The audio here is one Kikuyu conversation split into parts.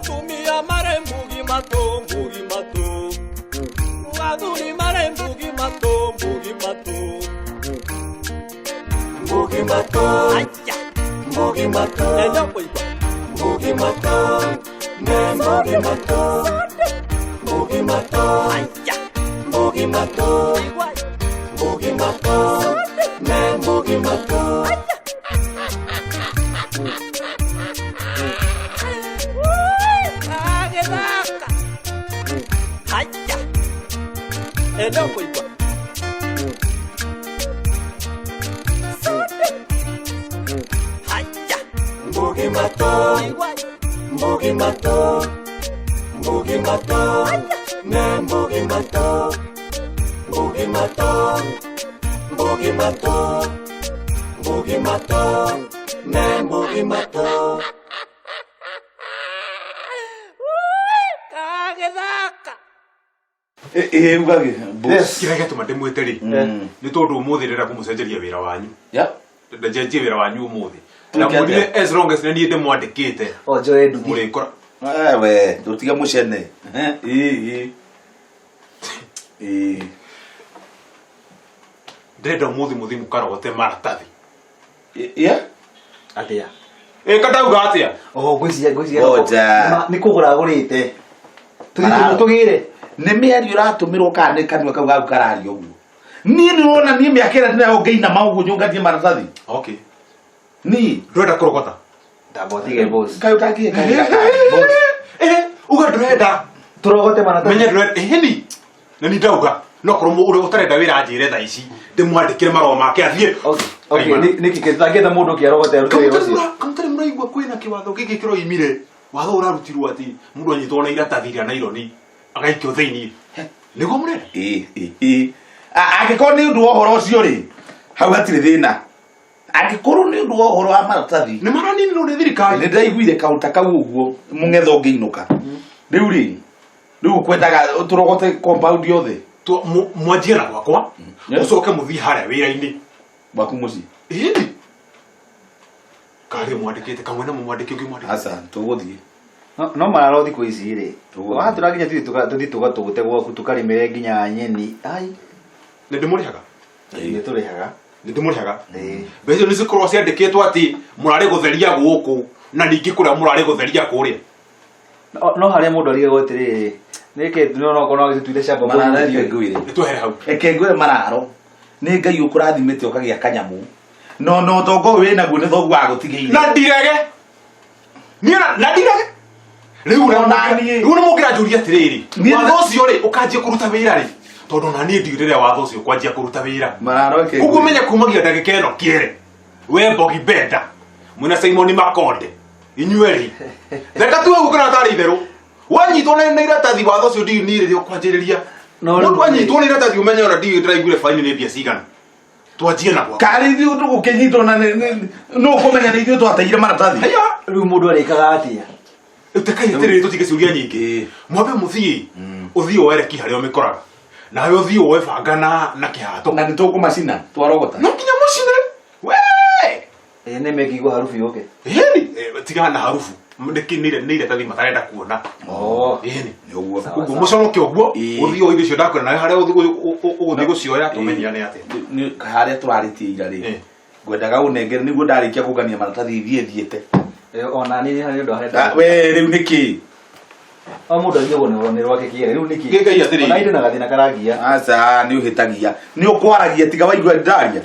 Atumia marĩ mbugi matũ, mbugi matũ. Athuri marĩ mbugi matũ, mbugi matũ. Mbugi matũ. Mbugi matũ. Mbugi matũ. Ne mbugi matũ. Mbugi matũ. Mbugi matũ. Mbugi matũ. Ne mbugi matũ. Agĩthaka. Haya. Enda kũigua. Haya. Mbugi matũ. Mbugi matũ. Mbugi matũ. Ne mbugi matũ. Mbugi matũ. Mbugi matũ. Mbugi matũ. Ne mbugi matũ. Kagĩthaka. Ĩ ugage. Boss. Kĩrĩa gĩatũma ndĩmwĩte rĩ nĩ tondũ ũmũthĩ ndĩrenda kũmũcenjeria wĩra wanyu. Ya. Ndenjenjie wĩra wanyu ũmũthĩ na Twĩke atĩa? mũrire as long as nĩ niĩ ndĩmwandĩkĩte. O njoe nduthi. Mũrĩkora. We, tũtige mũcene. Ĩ ĩ. Ĩ. Ndĩrenda ũmũthĩ mũthiĩ mũkarogote maratathi. Ya. Atĩa? Ĩ kandauga atĩa? Oho, ngwĩciria ngwĩciria Ngoja. Nĩ kũgũra agũrĩte. Tũthiĩ Mararo. tũgĩre. Nĩ mĩario ĩratũmĩrwo kana nĩ kanua kau gaku kararia ũguo? Niĩ nĩ ũrona niĩ mĩaka ĩrĩa ndĩnayo ngĩinama ũguo nyũnganie maratathi. Okay. Niĩ. Ndũrenda kũrogota? Ndamba ũtige boss. Kaĩ ũtangĩhe kawĩra kangĩ? Boss. Uga ndũrenda. Tũrogote maratathi. Menye ndũrenda. Ĩhĩni. Na ni ndauga no korwo ũrĩa ũtarenda wĩra anjĩre thaa ici ndĩmwandĩkĩre marũa make athiĩ. Okay. Okay, nĩkĩ kĩtangĩetha mũndũ ũngĩ arogote arute wĩra ũcio? Kamũtarĩ mũraigua kwĩna kĩwatho gĩkĩ kĩroimire. Watho ũrarutirwo atĩ mũndũ anyitwo na iratathi rĩa naironi agaikio thĩinĩ. Nĩguo mũrenda? Ĩ ĩ ĩ. Angĩkorwo nĩ ũndũ wa ũhoro ũcio rĩ, hau hatirĩ thĩna. Angĩkorwo nĩ ũndũ wa ũhoro wa maratathi, Nĩ maraninirwo nĩ thirikari. nĩ ndaiguire kaũta kau ũguo mũng'etho ngĩinũka. Rĩu rĩ, rĩu ũkwendaga tũrogote compound yothe? Mwanjie na gwakwa, mũcoke mũthiĩ harĩa wĩra-inĩ. Gwaku mũciĩ? Ĩni. Karĩ mwandĩkĩte kamwe na mũmwandĩke ũngĩ mwandĩke. Aca, tũgũthiĩ. No mararo thikũ ici rĩ. Tũgũthiĩ. Watũra nginya tũthiĩ tũgatũgũte gwaku tũkarĩmĩre nginya nyeni. Ai. Nĩ ndĩmũrĩhaga? Nĩ tũrĩhaga. Nĩ ndĩmũrĩhaga? Ĩĩ. Mbeca icio nĩ cikoragwo ciandĩkĩtwo atĩ mũrarĩ gũtheria gũkũ na ningĩ kũrĩa mũrarĩ gũtheria kũrĩa. No harĩa mũndũ arigagwo atĩrĩrĩ, nĩkĩ no no korwo agĩtuire shamba Mararo reke ngwĩre. Nĩ twehere hau. Reke ngwĩre mararo. Nĩ Ngai ũkũrathimĩte ũkagĩa kanyamũ. No no ũtonga ũyũ wĩnaguo nĩ thoguo agũtigĩire. Na ndirege. Niĩ na ndirege. Rĩu Ona niĩ. Rĩu nĩ mũngĩranjũria atĩrĩrĩ, Niĩ- watho ũcio rĩ ũkanjia kũruta wĩra rĩ? Tondũ ona niĩ ndiũĩ rĩrĩa watho ũcio ũkwanjia kũruta wĩra. Mararo reke Koguo ngwĩre. menye kumagia ndagĩka ĩno kĩere. We Mbogi Benda, mwĩna Simon Makonde, inyuerĩ. Reka tuge ũguo kana tarĩ itherũ. Wanyitwo na iratathi watho ũcio ndiũĩ niĩ rĩrĩa ũkwanjĩrĩria. No rĩu- Mũndũ anyitwo nĩ iratathi ũmenye ona ndiũĩ ndĩraiguire baini nĩ mbia cigana. Twanjie na gwakwa. Karĩ ithuĩ tũgũkĩnyitwo na nũ ũkũmenya nĩ ithuĩ twateire maratathi? Haya. Rĩu mũndũ arĩkaga atĩa? Tekai atĩrĩrĩ tũtige ciũria nyingĩ. Mwambe mũthiĩ, ũthiĩ woe reki harĩa ũmĩkoraga. Nawe ũthiĩ woe banga na kĩhato. Na nĩ tũkũmacina twarogota. No nginya mũcine. We! Ĩ nĩ mekigwo harubu yũke. Ĩni, tigana na harubu. Nĩ iratathi matarenda kuona. Oh. Ĩni. Nĩ ũguo. Sawa, Koguo sawa. mũconoke ũguo, Ĩĩ. ũthiĩ woe indo icio ndakwĩra nawe harĩa ũgũthiĩ gũcioya tũmenyane atĩa. Nĩ harĩa tũrarĩtie ira rĩ. Ĩ. Ngwendaga ũnengere nĩguo ndarĩkia kũngania maratathi thiĩ thiĩte. Ona niĩ harĩ ũndũ harenda. We rĩu nĩkĩ? O mũndũ agiagwo nĩ rwake kĩere. Rĩu nĩkĩ? Gĩkai atĩrĩrĩ. Ona irĩ na gathĩna karagia. Aca nĩ ũhĩtagia. Nĩ ũkwaragia tiga waigua ndaria.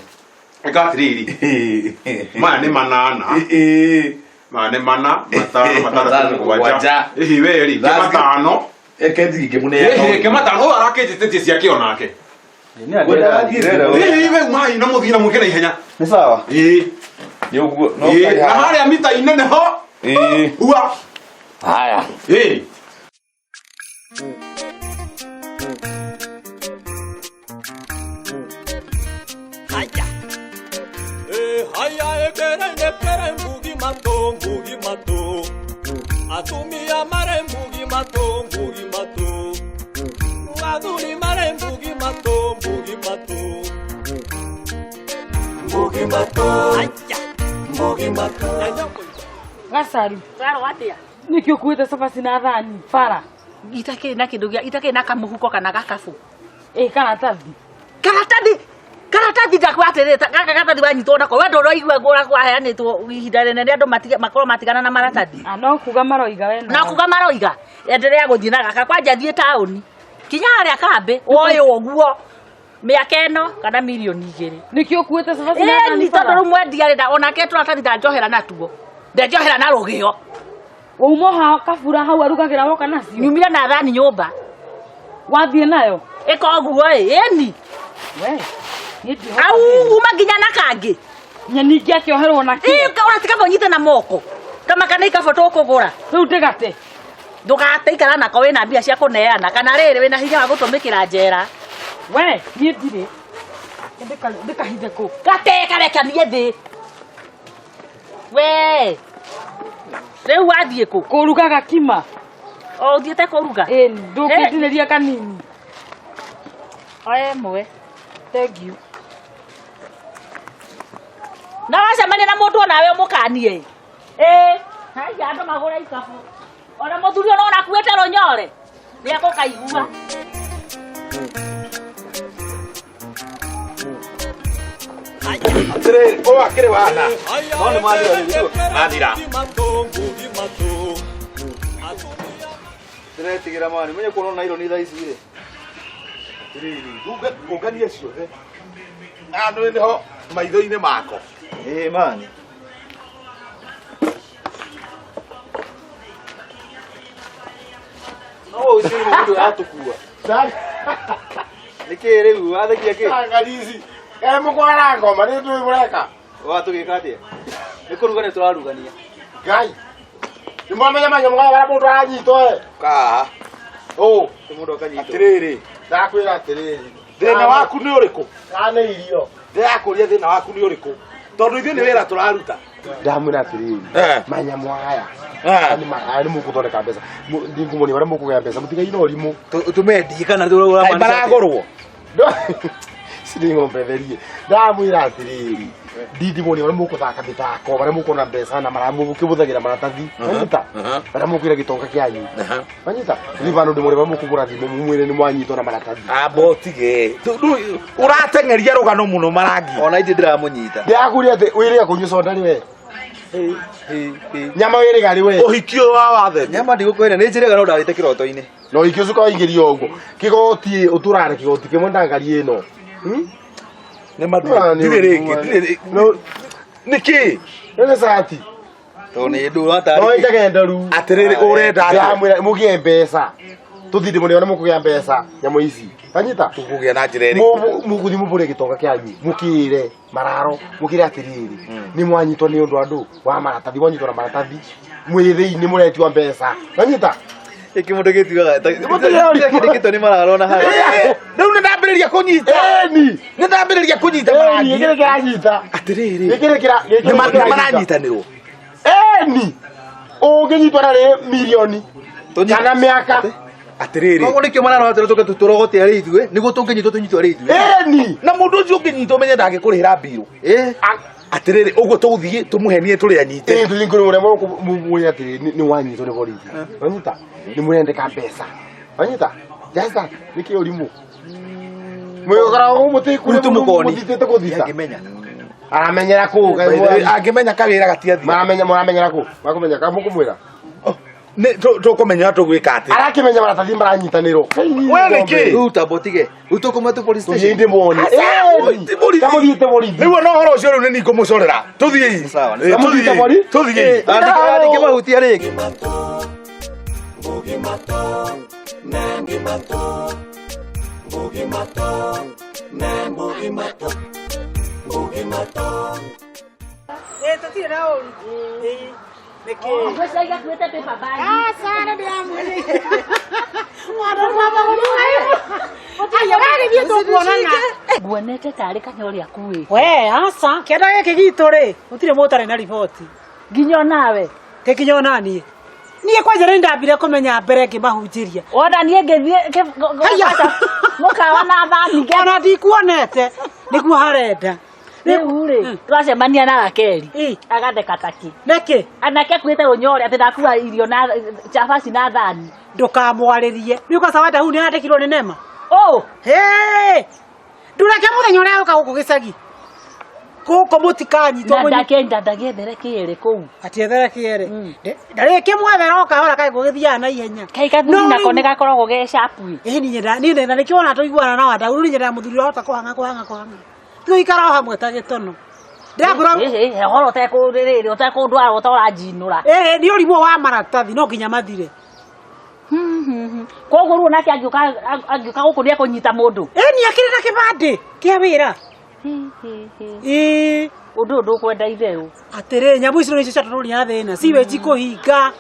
Ĩka atĩrĩrĩ. Maya nĩ manana. Ĩ. Maya nĩ mana, matano, matandatũ, Matano, mũgwanja. mũgwanja. Ĩhĩ we rĩ, ke That's good. matano. Eke thiĩ ngĩmũneana. Ĩhĩ ke matano, ũyũ arakĩnjĩtĩtie ciake onake. Nĩ Ngwendaga thiĩ Ĩhĩ we umai na mũthiĩ na mwĩke na ihenya. Nĩ sawa. Ĩĩ. Nĩ ũguo. No Ĩĩ, na harĩa mita-inĩ nĩho. Ĩĩ. Ua. Haya. Ĩĩ. Haya. Haya ekere nekere mbugi matũ, mbugi matũ. Atumia marĩ mbugi matũ, mbugi matũ. Athuri marĩ mbugi matũ, mbugi matũ. Mbugi matũ. Haya. Mbugi matũ. Gacaru. Ũrarwo atĩa? Nĩkĩ ũkuĩte cabaci na thani bara? Itakĩrĩ na kĩndũ gĩa itakĩrĩ na kamũhuko kana gakabu. Ĩ karatathi. Karatathi karatathi ndakwa atĩrĩrĩ gaka karatathi wanyitwo nako we ndũraigua ngũra kwaheanĩtwo ihinda rĩnene andũ matige makorwo matigana na maratathi. Ah, no kuga maroiga we No kuga maroiga endelea gũthiĩ na gaka kwanja thiĩ taũni kinya harĩa kambĩ woywo ũguo mĩaka ĩno kana mirioni igĩrĩ. Nĩkĩ ũkuĩte cabaci na thani Ĩni tondũ bara? rĩu mwendia rĩ onake tũratathi ndanjohera natuo ndenjohera na rũgĩo. Wauma ha kabura hau arugagĩra woka nacio? Nyumire na thani nyũmba. Wathiĩ nayo? Ĩka ũguo ĩ ĩni. We. Niĩ ndihoka Au thĩna. uma nginya na kangĩ. Nyeni ingĩ akĩoherwo na kĩ? Ĩ ũratika ũnyite na moko. Kama kana ikabũ tũkũgũra. Rĩu ndĩgate. Ndũgate ikara nako wĩna mbia cia kũneana kana rĩrĩ wĩna hinya wa gũtũmĩkĩra njera. We, niĩ ndirĩ. Ndĩkahithe kũ? Gate karekanie thĩ. We. Rĩu wathiĩ kũ? Kũruga gakima. O ũthiĩte kũruga? Ĩ ndũkĩndinĩria kanini. Oya ĩmwe. Thank you. Na wacemania na mũndũ onawe ũmũkanie. Ĩ, haiya andũ magũre ikabũ. Ona mũthuri ona ũrakuĩte rũnyore. Nĩegũkaigua. Atĩrĩrĩ, ũyũ akĩrĩ wana. No nĩ mathira rĩu. Mathira. Ndĩretigĩra mani menye kuona na ironi thaa ici rĩ. Atĩrĩrĩ, ngũnganie ciothe. Andũ nĩho maitho-inĩ mako. Ĩĩ mani. No ũcio nĩ mũndũ atũkua. Nĩkĩ rĩu wathekia kĩ? Ngarici. Eh mũkwara ngoma nĩ ndũĩ mũreka. Watũgĩka atĩa? Nĩ kũrugania tũrarugania. Ngai. Nĩ mwamenya manya mũgaya barĩa mũndũ aranyitwo e. Kaa. Ũ. Nĩ mũndũ akanyitwo. Atĩrĩrĩ, Ndakwĩra atĩrĩrĩ. thĩna waku nĩ ũrĩkũ? Kana nĩ irio. Ndĩrakũria thĩna waku nĩ ũrĩkũ? Tondũ ithuĩ nĩ wĩra tũraruta. Ndamwĩra atĩrĩrĩ. Eh. Manyamũ aya. Eh. Nĩ aya nĩ mũgũthondeka mbeca. Ndingũmonia barĩa mũkũgĩa mbeca mũtigaire ũrimũ. Tũmendie kana Kaĩ maragũrwo. Cirĩ ng'ombe therie. Ndamwĩra atĩrĩrĩ. Ndindimoni barĩa mũkũthaka mĩthako barĩa mũkuona mbeca na mũkĩhũthagĩra maratathi. Wanyita? Barĩa mũkwĩra gĩtonga kĩanyu. Wanyita? Thiĩ bandũ ndĩmwĩre barĩa mũkũgũra thimũ mũmwĩre nĩ mwanyitwo na maratathi. Amba ũtige. Ũrateng'eria rũgano mũno marangi. Ona ithuĩ ndĩramũnyita. Ndĩrakũria atĩ wĩrĩga kũnyua soda rĩ we. Nyama wĩrĩga rĩ we. Ũhiki ũyũ wa wathete. Nyama ndigũkwĩra nĩ njĩrĩga no ndarĩte kĩroto-inĩ. No ũhiki ũcio ũkawaingĩria ũguo. Kĩgoti ũtũrare kĩgoti kĩmwe ndangari ĩno. Nĩ ma ndirĩ rĩngĩ, ndirĩ rĩngĩ. Nĩkĩ? Nĩ cati. Tondũ nĩ ndũ No watarĩ. ĩnjage ndoru. Atĩrĩrĩ, ũrenda atĩa? Ndĩramwĩra mũgĩe mbeca. Tũthiĩ ndĩmũrĩone mũkũgĩa mbeca nyamũ ici. Wanyita? Tũkũgĩa na njĩra ĩrĩkũ? Mũgũthiĩ mũbũre gĩtonga kĩanyu mũkĩre mararo mũkĩre atĩrĩrĩ nĩ mwanyitwo nĩ ũndũ andũ wa maratathi mwanyitwo na maratathi mwĩ thĩinĩ mũretio mbeca wanyita Gĩkĩ mũndũ gĩtuaga. Mũtigĩre Gĩkĩ nĩ mararona harĩa. Rĩu nĩ ndambĩrĩria kũnyita. Ĩni. Nĩ ndambĩrĩria kũnyita Ĩni marangi. gĩkĩ kĩranyita. Atĩrĩrĩ. Gĩkĩ kĩra gĩkĩ Nĩ maranyitanĩrwo. Ĩni. Ũngĩnyitwo na rĩ mirioni kana mĩaka. Atĩrĩrĩ. Koguo nĩkĩo mararora atĩrĩ tũke tũrogote arĩ ithuĩ nĩguo tũngĩnyitwo tũnyitwo arĩ ithuĩ. Ĩni. Na mũndũ ũcio ũngĩnyitwo ũmenye ndangĩkũrĩhĩra mbirũ. Ĩ. Atĩrĩrĩ, ũguo tũgũthiĩ tũmũhenie tũrĩ anyite. Ĩĩ tũthiĩ kũrĩ ũrĩa mũmwĩre atĩrĩ nĩ wanyitwo nĩ borithi. Wanyita? Nĩ mũrendeka mbeca. Wanyita? Just that. Nĩkĩ ũrimũ? Mwĩgũkoragwo mũtĩkure Rĩu tũmũkoni. mũthitĩte gũthita. Angĩmenya. Aramenyera kũ? Angĩmenya kawĩra gatiathiĩ. Maramenya mũramenyera kũ? Makũmenya ka mũkũmwĩra? Nĩ tũkũmenya tũgwĩka atĩa. Arakĩmenya maratathi maranyitanĩrwo. We nĩkĩ? Rĩu tamba ũtige. Rĩu tũkũmwe tũ police Tũthiĩ station. ndĩmuonie. Ĩĩ, Kamũthiĩte borithi. Rĩu ona ũhoro ũcio rĩu nĩ niĩ ngũmũcorera. Tũthiĩ. Sawa, nĩ Ĩ, sawa. tũthiĩ. Borithi? Tũthiĩ. Andĩkĩmahutia rĩngĩ. Ĩ tũtirĩ na ũru. Ĩ nĩkĩ? Ngwĩciria akuĩte paper bag. Aca nĩ ndĩramwĩrĩire. Mwana wa magũrũ Aya we gĩthiĩ tũkuonana. Nguonete tarĩ kanya ũrĩa akuĩte. We aca kĩanda gĩkĩ gitũ rĩ gũtirĩ mũtarĩ na riboti. Nginya onawe. Tĩ nginya ona niĩ. Niĩ kwanja nĩ ndambire kũmenya mbere ngĩmahunjĩria. Ona niĩ ngĩthiĩ Haiya. mũkawa na thani Ona ndikuonete nĩguo harenda. Rĩu rĩ, twacemania na Rakeli agatheka taki. Nĩkĩ? Anake akuĩte rũnyore atĩ ndakua irio na cabaci na thani. Ndũkamwarĩrie. Rĩu kwanza wenda hau nĩandĩkirwo nĩ Nema. Oh! Hey! Ndũreke mũthenya ũrĩa ũka gũkũ gĩcagi. Gũkũ mũtikanyitwo Na mũnyi- ndakenda ndagiethere kĩere kũu. Atiethere kĩere. Ndarĩkĩ mwethera o kahora kaĩ gũgĩthiaga na ihenya. Kaĩ kathuri No nako rĩu- nĩ gakoragwo ge sharp. Ĩĩ niĩ nyenda niĩ na nĩkĩo wona tũiguana na Wandau rĩu nyendaga mũthuri ũrahota kũhang'a kũhang'a kũhang'a. Tũikara o hamwe ta gĩtono. Ndĩrakwĩra Ĩĩ ũhoro ũtekũrĩrĩ ũtekũndwara ũtoranjinũra. ĩĩ nĩ ũrimũ wa maratathi no nginya mathire. Koguo rĩu onake angĩũka angĩũka gũkũ nĩ ekũnyita mũndũ. Ĩĩ nĩ akĩrĩ na kĩbandĩ kĩa wĩra. Ĩĩ. Ũndũ ũyũ ndũkwenda itherũ. Atĩrĩ nyamũ icio nĩcio ciatũrũria thĩna ciwe cikũhinga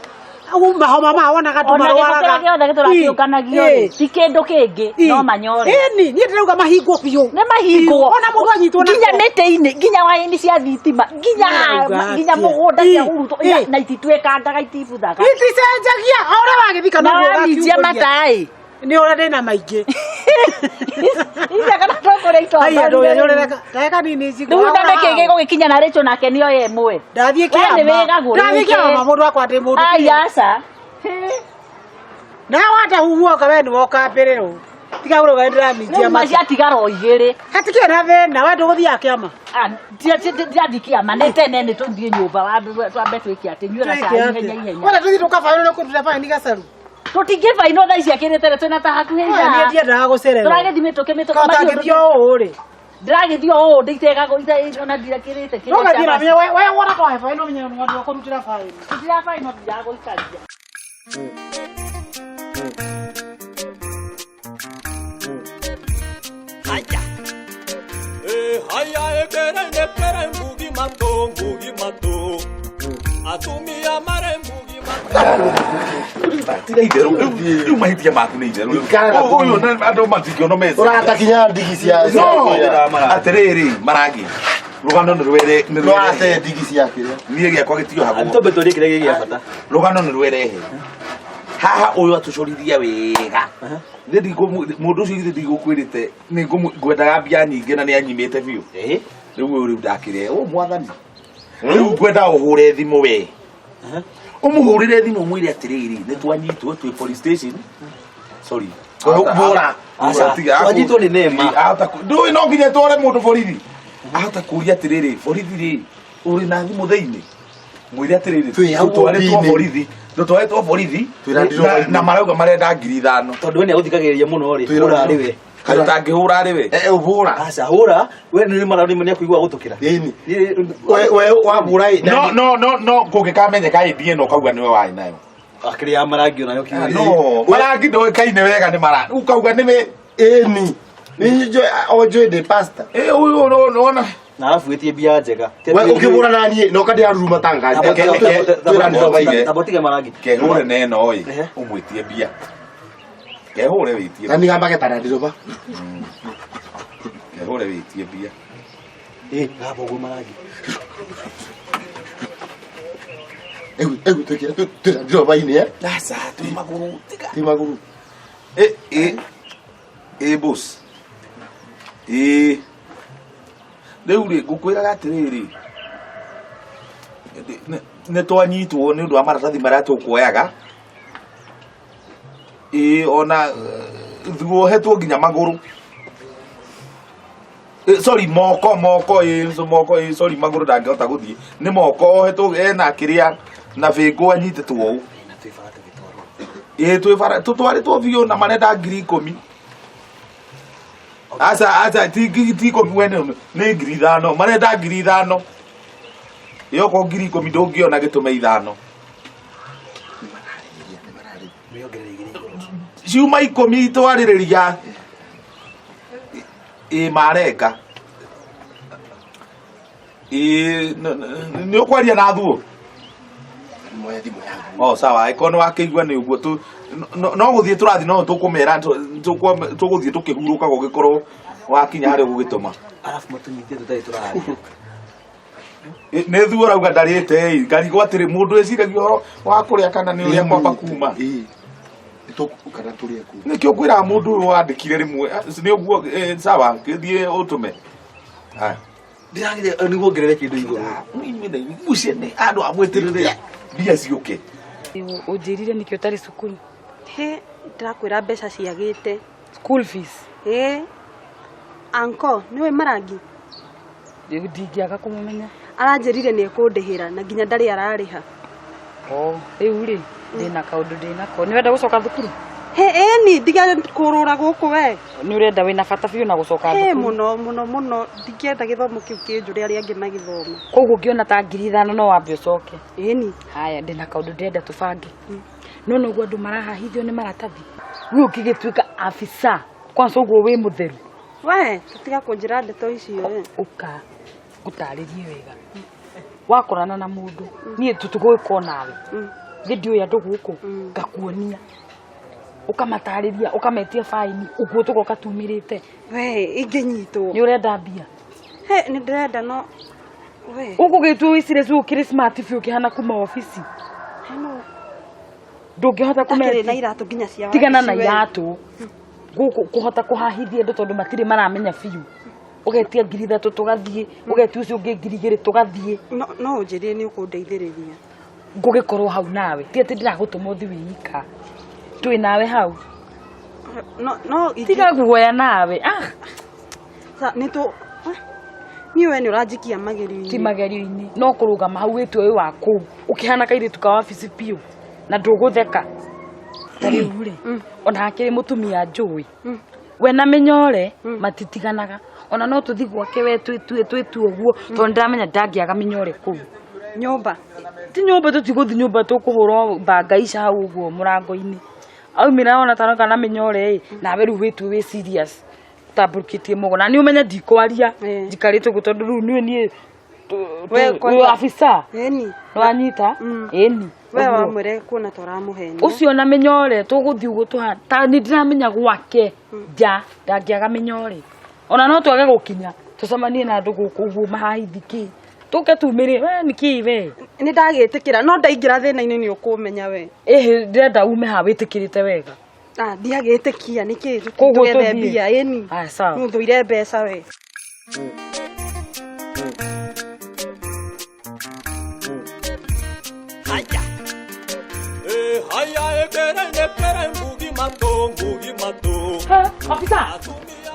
mahoma ma wonaga andũ Ona gĩko kĩrĩa marwaraga. gĩothe gĩtũrakĩũnganagio rĩ, ti kĩndũ kĩngĩ no manyore. Ĩni niĩ ndĩrauga mahingwo biũ. Nĩ mahingwo. Ona mũndũ anyitwo nako. Nginya mĩtĩ-inĩ, nginya waya-inĩ cia thitima, nginya Ndĩrauga nginya atĩa. mũgũnda Ĩ, cia hurutwo ĩ. na itituĩkangaga itibuthaga. Iticenjagia o ũrĩa wagĩthika Na noguo waminjia ũgakiumbũria. mataĩ. Nĩ ũrĩa ndĩna maingĩ. Iria kana tũkũrĩa itonga. Haiya ndũyũrĩre ndagĩka nini njigua. Rĩu na nĩkĩ gĩgũgĩkinya na Rachel nake nĩoye ĩmwe. Ndathiĩ We nĩ kĩama. wĩgagũrĩte. Ndathiĩ kĩama mũndũ wakwa ndĩ mũndũ. Ai aca. Na wanda huhuoka we nĩ wokambĩrĩrwo. Tiga ũrauga ndĩraminjia Rĩu maciatigara o igĩrĩ. Hatikĩrĩ na thĩna we ndũgũthiaga kĩama. Ndirathiĩ kĩama nĩ tene nĩ tũthiĩ nyũmba twambe twĩke atĩ nyue gacai ihenya ihenya. Wona tũthiĩ tũkabainwo nĩ kũruta baini gacaru. Tũtingĩbainwo thaa ici akĩrĩte rĩ twĩna ta hakuhĩ Niĩ ithaa. ndiendaga gũcererwo. Tũragĩthiĩ mĩtũkĩ mĩtũkĩ. Ka ũtangĩthiĩ o ũũ rĩ. Ndĩragĩthiĩ o ũũ nditegago ona ndirakĩrĩte kĩrĩa Ndũgathiĩ na cabaci. menya we we wona twahe baini ũmenye nĩ wandũ kũrutĩra baini. Tũtirabainwo tũthiaga gũikaria. Haya. Eh, haya ekere nekere mbugi mato mbugi mato. Atumia mare mbugi mato. Tiga itherũ rĩu mahĩtia maku nĩ itherũ rĩu. Ũyũ andũ matingĩona meci. Ũrata kinya ndigi cia No, atĩrĩrĩ marangi rũgano nĩ rwere nĩ No rwerehe ate ndigi cia kĩrĩa. niĩ gĩakwa gĩtiohagwo Twambe tũrie kĩrĩa gĩ gĩa bata. rũgano nĩ rwerehe haha ũyũ atũcoriria wega Niĩ mũndũ ũcio githĩ ndigũkwĩrĩte nĩ ngwendaga mbia nyingĩ na nĩ anyimĩte biũ rĩu ũyũ rĩu ndakĩre o mwathani rĩu ngwenda ũhũre thimũ we ũmũhũrĩre thimũ ũmwĩre atĩrĩrĩ nĩ twanyitwo twĩ police station sorry Hũra. Aca, twanyitwo nĩ Nema. Ndũĩ no nginya tware mũndũ borithi ahota kũria atĩrĩrĩ borithi rĩ ũrĩ na thimũ thĩinĩ mwĩre atĩrĩrĩ Twĩ hau tũtwarĩtwo ũmbi-inĩ. borithi tũtwarĩtwo borithi Twĩra ndĩroga na marauga marenda 5,000 Tondũ we nĩ agũthikagĩrĩria mũno rĩ, Twĩra hũra ndĩro- arĩ we. kaĩ ũtangĩhũra arĩ we Eh ũhũra. Aca, hũra, we nĩ mara nĩ akũigua gũtũkĩra. Ĩni. We we wahũra ĩ. no no no no kũngĩkamenyeka ĩndĩ ĩno ũkauga nĩwe warĩ nayo Akĩrĩ ya marangi onayo kiugo. no marangi ndũĩkaine wega nĩ mara ũkauga nĩwe Ĩni. Nĩ njũĩ o njũĩ ndĩ pastor. ĩ ũyũ nĩwona Na arabu wĩtie mbia njega. We ũkĩhũra na niĩ no kandiraruruma ta ngari. Twĩra ndĩroga Tamba ũtige marangi. kehũre na ĩno ĩ Ehe. ũmwĩtie mbia kehũre wĩtie Na niĩ gamba getana ndĩroba. kehũre wĩtie mbia Ĩ, gamba ũguo marangi. Egu egu twĩkĩra twĩra ndĩroba-inĩ eh. aca twĩ magũrũ tiga Ti magũrũ. ĩ ĩ ĩ boss ĩ rĩu rĩ ngũkwĩraga atĩrĩrĩ nĩ twanyitwo nĩ ũndũ wa maratathi marĩa tũkuoyaga ĩ ona thuohetwo nginya magũrũ Ĩ, sorry moko moko ĩ so moko ĩ sorry magũrũ ndangĩhota gũthiĩ nĩ moko ohetwo ena kĩrĩa na bĩngũ anyitĩtwo ũũ ĩ twĩ bara tũtwarĩtwo biũ na marenda 10,000 aca aca ti ti 10,000 we nĩ 5,000 marenda 5,000 ĩ okorwo 10,000 ndũngĩona gĩtũme 5 ciuma 10 twarĩrĩria ĩ marenga ĩ nĩ ũkwaria na thuo Moya thimũ yaku. o sawa angĩkorwo nĩ wakĩigua nĩ ũguo tu no gũthiĩ tũrathiĩ no tũkũmera tũgũthiĩ tũkĩhurũka gũgĩkorwo wakinya harĩa ũgũgĩtũma Arabu matũnyitĩte tũtarĩ tũraria. Nĩ thuo rauga ndarĩte ĩ ngarigwo atĩrĩ mũndũ eciragia ũhoro wa kũrĩa kana nĩ ũrĩa kwamba kuma Ĩ. Kana tũrĩe kũ. nĩkĩo ngwĩraga mũndũ ũyũ wandĩkire rĩmwe nĩ ũguo sawa gĩthiĩ ũtũme haya Ndĩrageria nĩguo ngerere kĩndũ igũrũ. Inyuĩ na inyuĩ mucene andũ a mweterere mbia ciũke. Ũnjĩrire nĩkĩ ũtarĩ cukuru? He, ndĩrakwĩra mbeca ciagĩte. School fees. Ĩ, anko, nĩwe Marangi? Ndingĩaga kũmũmenya. Aranjĩrire nĩ ekũndĩhĩra na nginya ndarĩ ararĩha. Oh, rĩu rĩ, ndĩna kaũndũ ndĩnako. Nĩ ũrenda gũcoka thukuru? He, ĩni, ndiga kũrũra gũkũ we. Nĩ ũrenda wĩna bata biũ na gũcoka He, thukuru? mũno, mũno, mũno. Ndingĩenda gĩthomo kĩu kĩnjũre arĩa angĩ magĩthoma. Koguo ũngĩona ta 5,000 no wambe ũcoke. Ĩni. Haya, ndĩna kaũndũ ndĩrenda tũbange. No noguo andũ marahahithio nĩ maratathi. We ũngĩgĩtuĩka afisa, kwanza ũguo wĩ mũtheru. We, tũtiga kũnjĩra ndeto icio we. Ũka, ngũtarĩrie wega. Wakorana na mũndũ, niĩ tũtũgũĩka nawe. Niĩ ndiũĩ andũ gũkũ, ngakuonia. Ũkamatarĩria, ũkametia baini, ũguo tũgoka tumĩrĩte. We, ingĩnyitwo. Nĩ ũrenda mbia? He, nĩ ndĩrenda no we. Ũgũgĩtua wĩcire cu ũkĩrĩ smart biũ ũkĩhana kuma obici. Heno. Ndũngĩhota Ndakĩrĩ na kũmetia. iratũ nginya cia Tigana na wabici we. iratũ. Gũkũ kũhota kũhahithia andũ tondũ matirĩ maramenya biũ. Ũgetia 3,000 tũgathiĩ, ũgetia ũcio ũngĩ 2,000 tũgathiĩ. No no ũnjĩrire nĩ ũkũndeithĩrĩria. Ngũgĩkorwo hau nawe. Ti atĩ ndĩragũtũma ũthiĩ wĩ ika. Twĩ nawe hau. No no Tiga guoya nawe. Ah, Sa nĩ tũ niĩ we nĩ ũranjikia magerio-inĩ. ti magerio-inĩ. No kũrũgama hau wĩtue wĩ wa kũu. Ũkĩhana kairĩtu ka wabici biũ. Na ndũgũtheka. Ta rĩu rĩ, ona hakĩrĩ mũtumia njũĩ. We na mĩnyore matitiganaga. Ona no tũthiĩ gwake we twĩtue twĩtue ũguo tondũ nĩndĩramenya ndangĩaga mĩnyore kũu. Nyũmba. Ti nyũmba tũtigũthiĩ nyũmba tũkũhũrwo banga ica hau ũguo mũrango-inĩ. Aumĩra ona taroka na mĩnyore ĩ, nawe rĩu wĩtue wĩ serious. Ũtambũrũkĩtie moko. Na nĩ ũmenye ndikwaria. Njikarĩte ũguo tondũ rĩu niĩ niĩ We wĩ kwanza- afisa. Ĩni. Nĩwanyita? Ĩni. We Ũguo. wamwĩre kuona ta ũramũhenia. Ũcio na mĩnyore tũgũthiĩ ũguo tũhana ta nĩ ndĩramenya gwake nja ndangĩaga mĩnyore. Ona no twage gũkinya tũcemanie na andũ gũkũ ũguo mahahithi kĩ. Tũke tumĩre we nĩ kĩ we. Nĩ ndagĩtĩkĩra no ndaingĩra thĩna-inĩ nĩ ũkũmenya we. Ĩhĩ ndĩrenda ume haha wĩtĩkĩrĩte wega. Ah, ndiagĩtĩkia nĩkĩ Koguo tũgethe tũthiĩ. mbia ĩni. Haya sawa. Nĩ ũthũire mbeca we. Haya. Haya ekere nekere mbugi mato mbugi mato. Ofisa.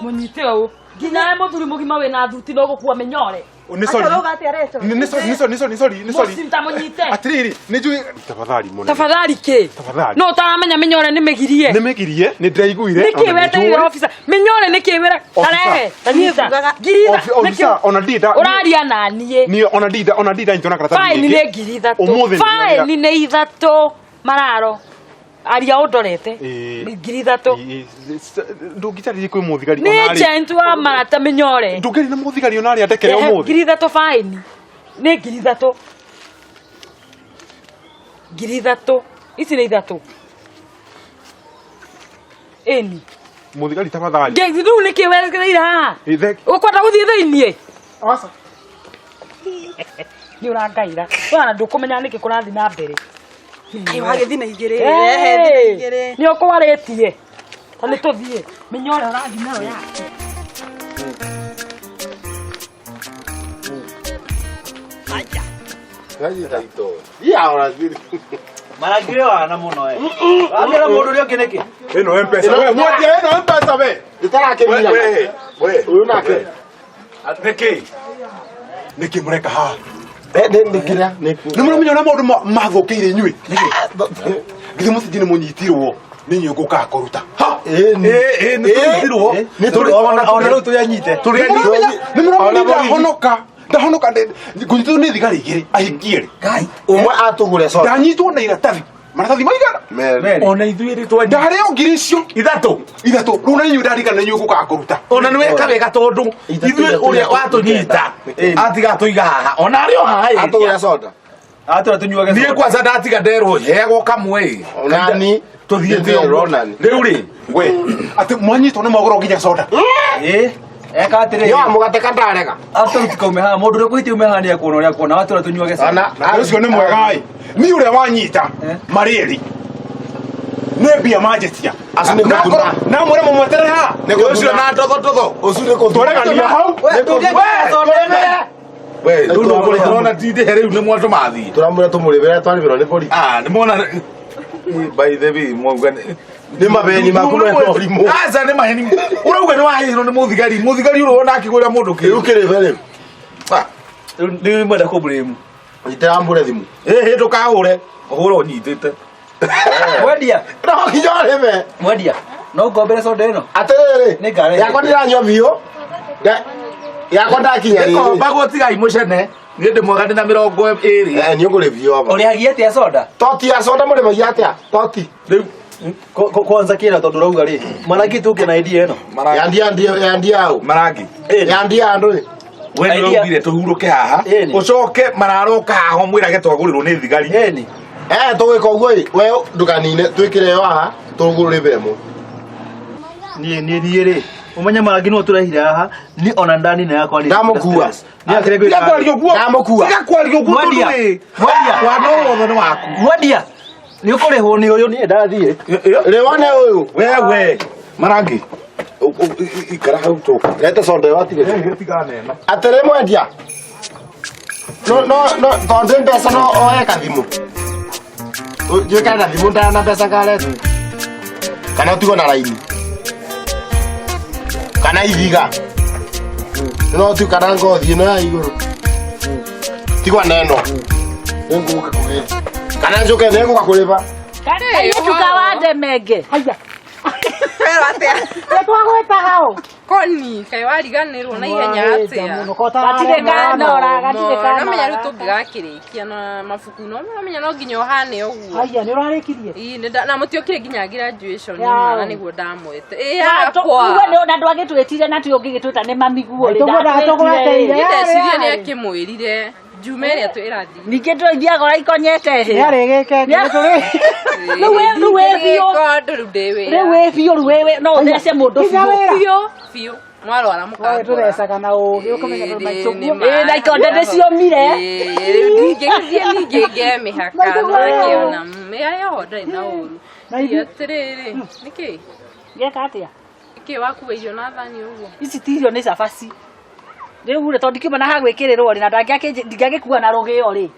Mũnyite ũũ. Nginya we mũthuri mũgima wĩna thuti no gũkua mĩnyore. Nĩ sorry. Nĩ sorry, nĩ sorry, nĩ sorry, nĩ sorry, nĩ sorry. Mũcinta mũnyite. Atiriri, nĩ njũĩ tafadhali mũnene. Tafadhali kĩ? Tafadhali. No ũtaramenya mĩnyore nĩ mĩgirie. Nĩ mĩgirie, nĩ ndĩraiguire. Nĩkĩ ona nĩ wetereire njũĩ. officer? Mĩnyore nĩkĩ wĩra? Tarehe. Tanyita. Ngiri Officer, ona ndirĩ nda- Ũraria na niĩ. Niĩ ona ndirĩ nda- ona ndirĩ ndanyitwo na karatathi Faini gĩkĩ. nĩ 3,000. Ũmũthĩ nĩ Faini nĩ 3 mararo. Aria ũndorete. Ĩĩ. Nĩ 3,000. Ndũngĩcarĩrie kwĩ mũthigari Nĩ ona arĩ- agent wa marata mĩnyore. Ndũngĩaria na mũthigari ona arĩ andekere Rehe ũmũthĩ. 3,000 faini. Nĩ 3,000. 3,000. Ici nĩ 3. Ĩni. Mũthigari tafadhali. Ngĩ rĩu nĩkĩ werekereire haha? Ĩ, Ũkwenda gũthiĩ thĩiniĩ? Aca. Nĩ ũrangaira. Wana ndũkũmenya nĩkĩ kũrathiĩ na mbere. Kaĩ wagĩthiĩ na igĩrĩ. Rehe thiĩ na igĩrĩ. Nĩ ũkwarĩtie. Ta nĩ tũthiĩ. Mĩnyore ũrathiĩ nayo yaku. Marangire wana mũno we. Wamĩra mũndũ ũrĩa ũngĩ nĩkĩ? Ĩno M-Pesa. We, mwendia ĩno M-Pesa we. Ndĩtarakĩmia. We, we. Ũyũ nake. Nĩkĩ? Nĩkĩ mũreka haha? Nĩ kĩrĩa? Nĩ mũramenya ũrĩa maũndũ mathũkĩire inyuĩ? Githĩ mũcinji nĩ mũnyitirwo nĩ inyuĩ ngũkaga kũruta. Ha! Ĩni. Ĩ, nĩ tũnyitirwo. Nĩ tũrĩ- Ona rĩu tũrĩanyite. Nĩ mũramenya ndahonoka. Ndahonoka ngũnyitwo nĩ thigari igĩrĩ ahingi erĩ. Ũmwe atũgũre soda. Ndanyitwo na iratathi. Maratathi maigana? Merĩ. Ona ithuĩ rĩ twanyi. Ndarĩo ngiri icio 3. 3. Rĩu na inyuĩ ndarikana inyuĩ ngũkaga kũruta. Ona nĩ weka wega tondũ ithuĩ ũrĩa watũnyita atiga atũiga haha ona arĩ o haha ĩ. Atũgũre soda. Atũra tũnyuage Niĩ soda. kwanza ndatiga nderwo heagwo kamwe ĩ. Onani. Tũthiĩte ũguo. Onani. Rĩu rĩ We, atĩ mwanyitwo nĩ mwagũra nginya soda. Ĩ, eka atĩrĩrĩ. Yo mũgate kandarega. Atũra tũtikaume haha. Mũndũ ũrĩa ũkũhĩtia ume haha nĩ ekuona ũrĩa akuona. Watũra tũnyuage soda. Ona Na ũcio nĩ mwega ĩ. Niĩ ũrĩa wanyita marĩ erĩ. Nĩ mbia manjĩtia. Acio nĩ gũthuna. Na mwĩre mũmweterere haha. Nĩ ũcio na ndothototho Ũcio nĩ gũthuna. Twaregania hau. We, tũngĩkĩra soda ĩno. We, rĩu no ndĩrona tindĩhe rĩu nĩ mwandũ mathiĩ. Tũramwĩra tũmũrĩbĩra twarĩbĩrwo nĩ borithi. Ah, nĩ mwona by the way mwauga Nĩ maheni maku mena ũrimũ. Aca nĩ maheni. Ũrauga nĩ wahĩrwo nĩ mũthigari. Mũthigari ũrĩa wona akĩgũrĩra mũndũ kĩndũ. Rĩu kĩrĩbe rĩu. Ah, Rĩu mwenda kũmblame. Nyitĩra mbũre thimũ. ĩhĩ ndũkahũre. Ũhũre ũnyitĩte. Mwendia. No nginya ũrĩbe. Mwendia. No ngombere soda ĩno. Atĩrĩrĩ. Nĩ ngarehe. Yakwa ndĩranyua biũ. Yakwa ndakinya rĩrĩ. Ĩkombagwo tigai mũcene. Niĩ ndĩ mwega ndĩ na 20. Eh, nĩ ũkũrĩbio aba. Ũrĩhagia atĩa soda? Toti ya soda mũrĩbagia atĩa? Toti. Rĩu Kwanza kĩra tondũ ũrauga rĩ. Marangi tũke na idea ĩno. Yandia ndio yandia au. Marangi. Yandia andũ ĩ. We nĩ ũraugire tũhurũke haha. Ũcoke mararoka haha ũmwĩrage twagũrĩrwo nĩ thigari. Ĩni. Eh, tũgwĩka ũguo ĩ. We ndũkanine twĩkĩre yo haha tũgũrĩbe ĩmwe. Niĩ niĩ niĩ rĩ. Ũmenye marangi no tũrehire haha. Ni ona ndanina yakwa nĩ. Ndamũkua. Tiga kwaria ũguo. Ndamũkua. Tiga kwaria ũguo Mwendia. tondũ ĩ. Mwendia. Wana ũyũ wothe nĩ waku. Mwendia. Nĩ ũkũrĩhwo nĩ ũyũ niĩ ndathiĩ. Rĩwa nĩ ũyũ. Wewe. Marangi. Ikara hau tũke. Lete soda ĩyo atige. Tiganena. Atĩrĩ mwendia. No no no tondũ mbeca no oe kathimũ. Njĩkare na thimũ ndana mbeca ngarete. Kana ũtigwo na raini. Kana ihiga. No tu kana ngothi ĩno ya igũrũ. Tigwa na ĩno. Nĩngũka kũgĩra. Kana njũke nĩngũka kũrĩba. Kairĩtu ka wandemenge. Haya. Werwo atĩa? Twagwĩtaga ũ? Koni, kaĩ wariganĩrwo na ihenya atĩa? Gatirĩ kanora, gatirĩ No menya rĩu kanora. tũngĩgakĩrĩkia na mabuku no menya no nginya ũhane ũguo. Haya, nĩ ũrarĩkirie? Ii, nĩ na mũtiokire nginya graduation Yao. na nĩguo ndamwete. Ĩ Na tũ- yakwa. uge nĩ- na ndwagĩtwĩtire na twĩ ũngĩgĩtwĩta nĩ mamiguo rĩ, Maitũ guo ndatwĩtire rĩ. ndatũgweteire. Niĩ ndeciria nĩ akĩmwĩrire Juma ĩrĩa twĩ ĩrathiĩ. Ningĩ tũithiaga ũraikonyete hĩ. Nĩarĩgĩke Nĩ- Rĩu rĩu wĩ biũ. Ndingĩgĩka rĩu ndĩ wĩra. Rĩu wĩ biũ rĩu wĩ no ũthece mũndũ Kinya biũ. wĩra. Biũ, biũ. Mwarwara Oe mũkangora. tũrecaga na ũgĩ ũkamenya tondũ maitũ guo. Ĩ, na ikonde nĩciomire. Rĩu ndingĩgĩthiĩ ningĩ ngee mĩhaka Maitũ guo. nĩakĩona mĩarĩ oho ndarĩ na ũru. Na ithuĩ- Atĩrĩrĩ, nĩkĩ? Gĩeka atĩa? Nĩkĩ wakua irio na thani ũguo? Ici ti irio nĩ cabaci. Rĩu rĩ tondũ ndikiuma na ha gwĩkĩrĩrwo rĩ na ndingĩagĩkua na rũgĩo rĩ.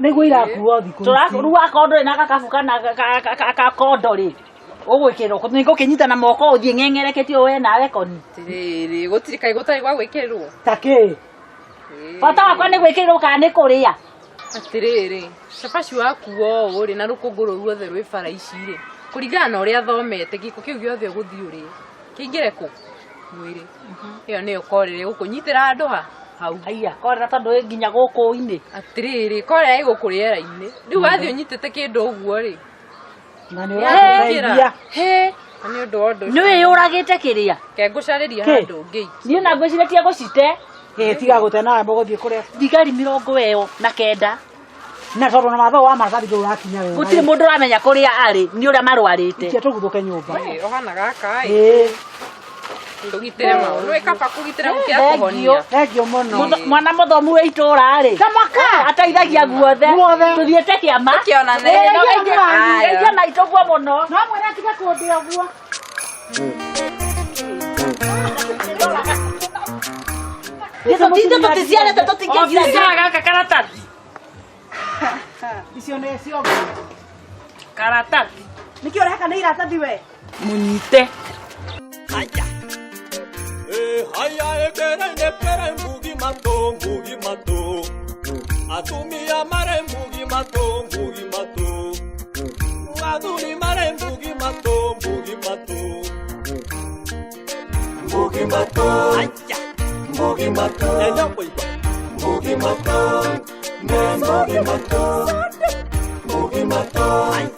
Nĩguo irakuo thikũ ici. Rĩu akorwo ndũrĩ na gakabu kana gakondo rĩ ũgwĩkĩrwo kũ? Nĩngũkĩnyita na moko ũthiĩ ng'eng'ereketie we nawe koni. Atĩrĩrĩ, gũtirĩ kaĩ gũtarĩ gwa gwĩkĩrĩrwo? Ta kĩ? Bata wakwa nĩ gwĩkĩrĩrwo kana nĩ kũrĩa. Atĩrĩrĩ, cabaci wakuo ũũ rĩ na rũkũngũ rũu ruothe rwĩ bara ici rĩ, kũringana na ũrĩa thomete gĩko kĩu gĩothe ũgũthiĩ ũrĩe kĩingĩre kũ mwĩrĩ. Ĩyo nĩyo korera ĩgũkũnyitĩra handũ ha hau. Haiya, korera tondũ ĩ nginya gũkũ-inĩ. Atĩrĩrĩ, korera ĩ gũkũ rĩera-inĩ. Rĩu wathiĩ ũnyitĩte kĩndũ ũguo rĩ, Na nĩ ũratũteithia. Hĩ, na nĩ ũndũ wa ũndũ Nĩ wĩyũragĩte kĩrĩa. Kengũcarĩria Kĩ? handũ ngĩikie. Niĩ na ngwĩcirĩtie gũcite. Ĩ tiga gũte nawe mũgũthiĩ kũrĩa. Thigari 49. Na tondũ na matho wa maratathi ndũrĩ ũrakinya wega. Gũtirĩ mũndũ ũramenya kũrĩa arĩ nĩ ũrĩa marwarĩte. Ikia tũguthũke nyũmba. Ĩ, ũhana gaka ĩ. Ĩ. Tũgitĩre maũndũ. Nĩ kaba kũgitĩra gũkĩra Thengiũ. kũhonia. Thengiũ mũno. Mwana mũthomu wĩ itũra rĩ. Tamaka. Ateithagia guothe. Guothe. Tũthiĩte kĩama. Tũkĩonane. Ĩ, no Ĩ, geithia- geithia maitũ guo mũno. No mwĩre atige kũndĩa ũguo. Tũtinde tũticiarĩte tũtingĩgira. Obithaa gaka karatathi. Icio nĩ cio. Karatathi. Nĩkĩ ũreka nĩ iratathi we? Mũnyite. Haya ekere nekere mbugi mato mbugi mato atumia mare mbugi mato mbugi mato athuri mare mbugi mato mbugi mato mbugi mato haya mbugi mato enda kuigua mbugi mato ne mbugi mato mbugi mato haya.